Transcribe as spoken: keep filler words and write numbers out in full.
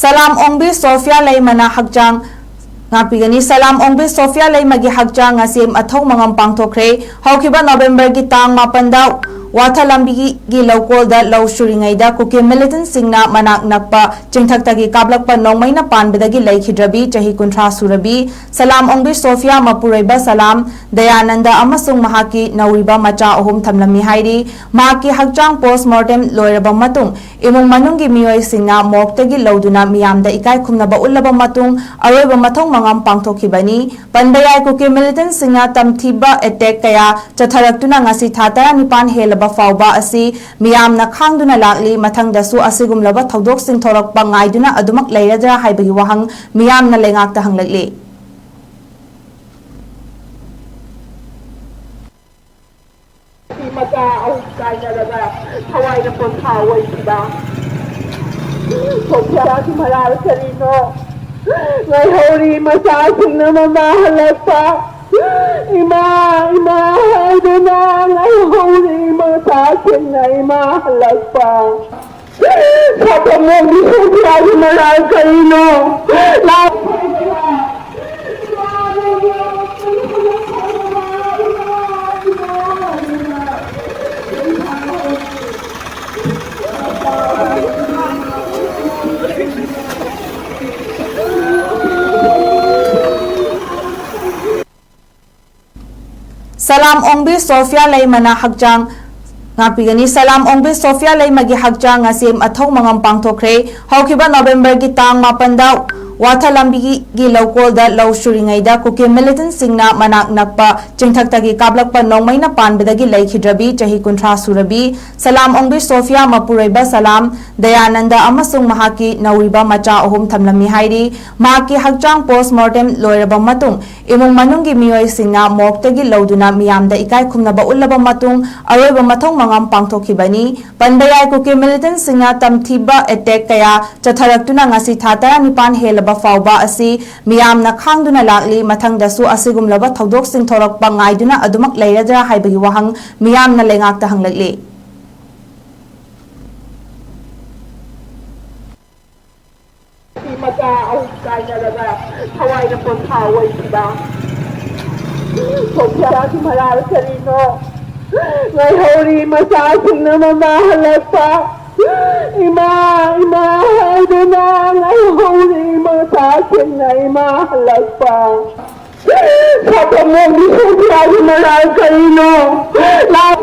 ꯁꯂꯥꯝ ꯑꯣꯡꯕꯤ ꯁꯣꯐꯤꯌꯥ ꯂꯩꯃꯅ ꯍꯛꯆꯥꯡ ꯉꯥꯛꯄꯤꯒꯅꯤ꯫ ꯁꯂꯥꯝ ꯑꯣꯡꯕꯤ ꯁꯣꯐꯤꯌꯥ ꯂꯩꯃꯒꯤ ꯍꯛꯆꯥꯡ ꯉꯁꯤ ꯃꯊꯧ ꯃꯉꯝ ꯄꯥꯡꯊꯣꯛꯈ꯭ꯔꯦ꯫ ꯍꯧꯈꯤꯕ ꯅꯣꯕꯦꯝꯕꯔꯒꯤ ꯇꯥꯡ ꯃꯥꯄꯟꯗ ꯋꯥꯊ ꯂꯝꯕꯤꯒꯤ ꯂꯧꯀꯣꯜꯗ ꯂꯧ ꯁꯨꯔꯤꯉꯩꯗ ꯀꯨꯀꯤ ꯃꯤꯂꯤꯇꯦꯟꯠꯁꯤꯡꯅ ꯃꯅꯥꯛ ꯅꯛꯄ ꯆꯤꯡꯊꯛꯇꯒꯤ ꯀꯥꯞꯂꯛꯄ ꯅꯣꯡꯃꯩꯅ ꯄꯥꯟꯕꯗꯒꯤ ꯂꯩꯈꯤꯗ꯭ꯔꯕꯤ ꯆꯍꯤ ꯀꯨꯟꯊ꯭ꯔꯥ ꯁꯨꯔꯕꯤ ꯁꯂꯥꯝ ꯑꯣꯡꯕꯤ ꯁꯣꯐꯤꯌꯥ ꯃꯄꯨꯔꯣꯏꯕ ꯁꯂꯥꯝ ꯗꯌꯥꯅꯟꯗ ꯑꯃꯁꯨꯡ ꯃꯍꯥꯛꯀꯤ ꯅꯧꯔꯤꯕ ꯃꯆꯥ ꯑꯍꯨꯝ ꯊꯝꯂꯝꯃꯤ ꯍꯥꯏꯔꯤ꯫ ꯃꯍꯥꯛꯀꯤ ꯍꯛꯆꯥꯡ ꯄꯣꯁꯃꯣꯔꯇꯦꯝ ꯂꯣꯏꯔꯕ ꯃꯇꯨꯡ ꯏꯃꯨꯡ ꯃꯅꯨꯡꯒꯤ ꯃꯤꯑꯣꯏꯁꯤꯡꯅ ꯃꯣꯔꯒꯇꯒꯤ ꯂꯧꯗꯨꯅ ꯃꯤꯌꯥꯝꯗ ꯏꯀꯥꯏ ꯈꯨꯝꯅꯕ ꯎꯠꯂꯕ ꯃꯇꯨꯡ ꯑꯔꯣꯏꯕ ꯃꯊꯧ ꯃꯉꯝ ꯄꯥꯡꯊꯣꯛꯈꯤꯕꯅꯤ꯫ ꯄꯟꯕ ꯌꯥꯏ, ꯀꯨꯀꯤ ꯃꯤꯂꯤꯇꯦꯟꯠꯁꯤꯡꯅ ꯇꯝꯊꯤꯕ ꯑꯦꯇꯦꯛ ꯀꯌꯥ ꯆꯠꯊꯔꯛꯇꯨꯅ ꯉꯁꯤ ꯊꯥ ꯇꯔꯥꯅꯤꯄꯥꯟ ꯍꯦꯜꯂꯕ ꯐꯥꯎꯕ ꯑꯁꯤ ꯃꯤꯌꯥꯝꯅ ꯈꯥꯡꯗꯨꯅ ꯂꯥꯛꯂꯤ꯫ ꯃꯊꯪꯗꯁꯨ ꯑꯁꯤꯒꯨꯝꯂꯕ ꯊꯧꯗꯣꯛꯁꯤꯡ ꯊꯣꯔꯛꯄ ꯉꯥꯏꯗꯨꯅ ꯑꯗꯨꯃꯛ ꯂꯩꯔꯗ꯭ꯔꯥ ꯍꯥꯏꯕꯒꯤ ꯋꯥꯍꯪ ꯃꯤꯌꯥꯝꯅ ꯂꯩꯉꯥꯛꯇ ꯍꯪꯂꯛꯂꯤ꯫ ꯃꯆꯥ ꯑꯍꯨꯝ ꯀꯥꯏꯅꯔꯒ ꯊꯋꯥꯏꯅ ꯄꯣꯟꯊꯥ ꯑꯣꯏꯈꯤꯕ ꯁꯣꯐꯤꯌꯥꯒꯤ ꯃꯔꯥꯜ ꯀꯔꯤꯅꯣ? ꯉꯥꯏꯍꯧꯔꯤ ꯃꯆꯥꯁꯤꯡꯅ ꯃꯃꯥ ꯍꯜꯂꯛꯄ, ꯏꯃꯥ, ꯏꯃꯥ ꯍꯥꯏꯗꯨꯅ ꯉꯥꯏꯍꯧꯔꯤ ꯃꯆꯥꯁꯤꯡꯅ ꯏꯃꯥ ꯍꯜꯂꯛꯄ꯫ ꯁꯥꯐꯝꯂꯣꯝꯒꯤ ꯁꯣꯐꯤꯌꯥꯒꯤ ꯃꯔꯥꯜ ꯀꯔꯤꯅꯣ? ꯁꯂꯥꯝ ꯑꯣꯡꯕꯤ ꯁꯣꯐꯤꯌꯥ ꯂꯩꯃꯅ ꯍꯛꯆꯥꯡ ꯉꯥꯛꯄꯤꯒꯅꯤ꯫ ꯁꯂꯥꯝ ꯑꯣꯡꯕꯤ ꯁꯣꯐꯤꯌꯥ ꯂꯩꯃꯒꯤ ꯍꯛꯆꯥꯡ ꯉꯁꯤ ꯃꯊꯧ ꯃꯉꯝ ꯄꯥꯡꯊꯣꯛꯈ꯭ꯔꯦ꯫ ꯍꯧꯈꯤꯕ ꯅꯣꯕꯦꯝꯕꯔꯒꯤ ꯇꯥꯡ ꯃꯥꯄꯟꯗ ꯋꯥꯊ ꯂꯝꯕꯤꯒꯤ ꯂꯧꯀꯣꯜꯗ ꯂꯧ ꯁꯨꯔꯤꯉꯩꯗ ꯀꯨꯀꯤ ꯃꯤꯂꯤꯇꯦꯟꯠꯁꯤꯡꯅ ꯃꯅꯥꯛ ꯅꯛꯄ ꯆꯤꯡꯊꯛꯇꯒꯤ ꯀꯥꯞꯂꯛꯄ ꯅꯣꯡꯃꯩꯅ ꯄꯥꯟꯕꯗꯒꯤ ꯂꯩꯈꯤꯗ꯭ꯔꯕꯤ ꯆꯍꯤ ꯀꯨꯟꯊ꯭ꯔꯥ ꯁꯨꯔꯕꯤ ꯁꯂꯥꯝ ꯑꯣꯡꯕꯤ ꯁꯣꯐꯤꯌꯥ ꯃꯄꯨꯔꯣꯏꯕ ꯁꯂꯥꯝ ꯗꯌꯥꯅꯟꯗ ꯑꯃꯁꯨꯡ ꯃꯍꯥꯛꯀꯤ ꯅꯧꯔꯤꯕ ꯃꯆꯥ ꯑꯍꯨꯝ ꯊꯝꯂꯝꯃꯤ ꯍꯥꯏꯔꯤ꯫ ꯃꯍꯥꯛꯀꯤ ꯍꯛꯆꯥꯡ ꯄꯣꯁꯃꯣꯔꯇꯦꯝ ꯂꯣꯏꯔꯕ ꯃꯇꯨꯡ ꯏꯃꯨꯡ ꯃꯅꯨꯡꯒꯤ ꯃꯤꯑꯣꯏꯁꯤꯡꯅ ꯃꯣꯔꯒꯇꯒꯤ ꯂꯧꯗꯨꯅ ꯃꯤꯌꯥꯝꯗ ꯏꯀꯥꯏ ꯈꯨꯝꯅꯕ ꯎꯠꯂꯕ ꯃꯇꯨꯡ ꯑꯔꯣꯏꯕ ꯃꯊꯧ ꯃꯉꯝ ꯄꯥꯡꯊꯣꯛꯈꯤꯕꯅꯤ꯫ ꯄꯟꯕ ꯌꯥꯏ, ꯀꯨꯀꯤ ꯃꯤꯂꯤꯇꯦꯟꯠꯁꯤꯡꯅ ꯇꯝꯊꯤꯕ ꯑꯦꯇꯦꯛ ꯀꯌꯥ ꯆꯠꯊꯔꯛꯇꯨꯅ ꯉꯁꯤ ꯊꯥ ꯇꯔꯥꯅꯤꯄꯥꯟ ꯍꯦꯜꯂꯕ ꯐꯥꯎꯕ ꯑꯁꯤ ꯃꯤꯌꯥꯝꯅ ꯈꯥꯡꯗꯨꯅ ꯂꯥꯛꯂꯤ꯫ ꯃꯊꯪꯗꯁꯨ ꯑꯁꯤꯒꯨꯝꯂꯕ ꯊꯧꯗꯣꯛꯁꯤꯡ ꯊꯣꯔꯛꯄ ꯉꯥꯏꯗꯨꯅ ꯑꯗꯨꯃꯛ ꯂꯩꯔꯗ꯭ꯔꯥ ꯍꯥꯏꯕꯒꯤ ꯋꯥꯍꯪ ꯃꯤꯌꯥꯝꯅ ꯂꯩꯉꯥꯛꯇ ꯍꯪꯂꯛꯂꯤ꯫ ꯃꯆꯥ ꯑꯍꯨꯝ ꯀꯥꯏꯅꯔꯒ ꯊꯋꯥꯏꯅ ꯄꯣꯟꯊꯥ ꯑꯣꯏꯈꯤꯕ꯫ ꯁꯣꯐꯤꯌꯥꯒꯤ ꯃꯔꯥꯜ ꯀꯔꯤꯅꯣ? ꯉꯥꯏꯍꯧꯔꯤ ꯃꯆꯥꯁꯤꯡꯅ ꯃꯃꯥ ꯍꯜꯂꯛꯄ꯫ ꯏꯃꯥ, ꯏꯃꯥ ꯍꯥꯏꯗꯨꯅ ꯉꯥꯏꯍꯧꯔꯤ ꯃꯆꯥꯁꯤꯡꯅ ꯏꯃꯥ ꯍꯜꯂꯛꯄ꯫ ꯁꯥꯐꯝꯂꯣꯝꯒꯤ ꯁꯣꯐꯤꯌꯥꯒꯤ ꯃꯔꯥꯜ ꯀꯔꯤꯅꯣ? ꯂꯥꯛ